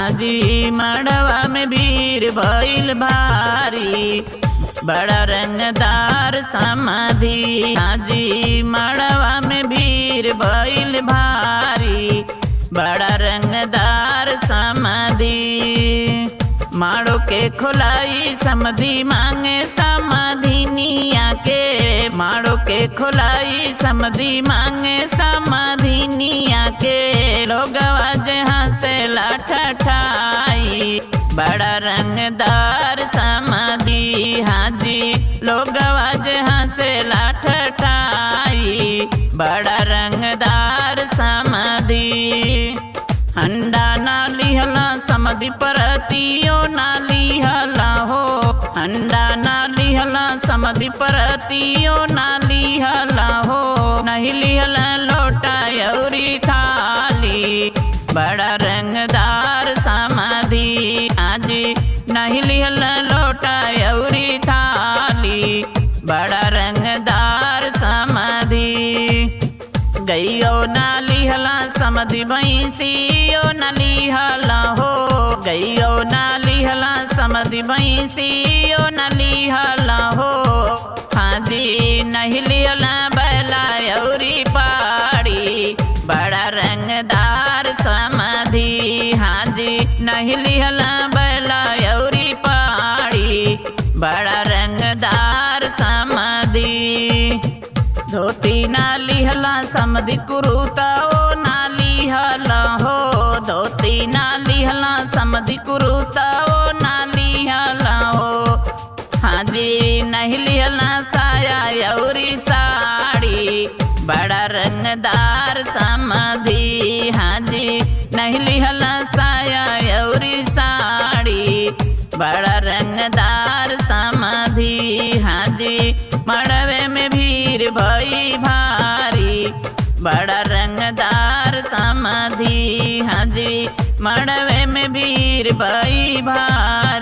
हाजी मड़वा में भीड़ भइल भारी, बड़ा रंगदार समाधि। हाजी मड़वा में भीड़ भइल भारी, बड़ा रंगदार समाधि। माड़ो के खोलाई समधि मांगे समाधिनिया के, माड़ो के खोलाई समधि मांगे समाधिनिया के, लोगवा जहाँ से लाठाई, बड़ा रंगदार समाधि। हाजी लोगवा जहाँ से लाठाई, बड़ा रंगदार समाधि। हंडा ना लिहला समधि परतियो ना लिहला हो, हंडा ना लिहला समधि परतियो ना लिहला हो, नहीं लिहला लोटा अउरी थाली, बड़ा रंगदार समाधि। हाजी नहीं लिहला लोटा अउरी थाली, बड़ा रंगदार समाधि। गैयो ना लिहला समधि भैंसियो ना लिहला हो, गैयो ना लिहला समधि भैंसियो ना लिहला हो, हाजी नहीं लिहला बैला अउरी पाड़ी, बड़ा रंगदार समाधि। हाजी नहीं लिहला बैला अउरी पाड़ी, बड़ा रंगदार समाधि। धोती ना लिहला समधि कुरुताओ ना लिहला हो, धोती ना लिहला समधि कुरुताओ ना लिहला हो, हाजी नहीं लिहला साया अउरी साड़ी, बड़ा रंगदार समाधि। हाजी नहीं लिहला साया अउरी साड़ी, बड़ा रंगदार समाधि। हाजी मड़वे में भीड़ भई भारी, बड़ा रंगदार समाधि। हाजी मड़वे में भीड़ भई भारी।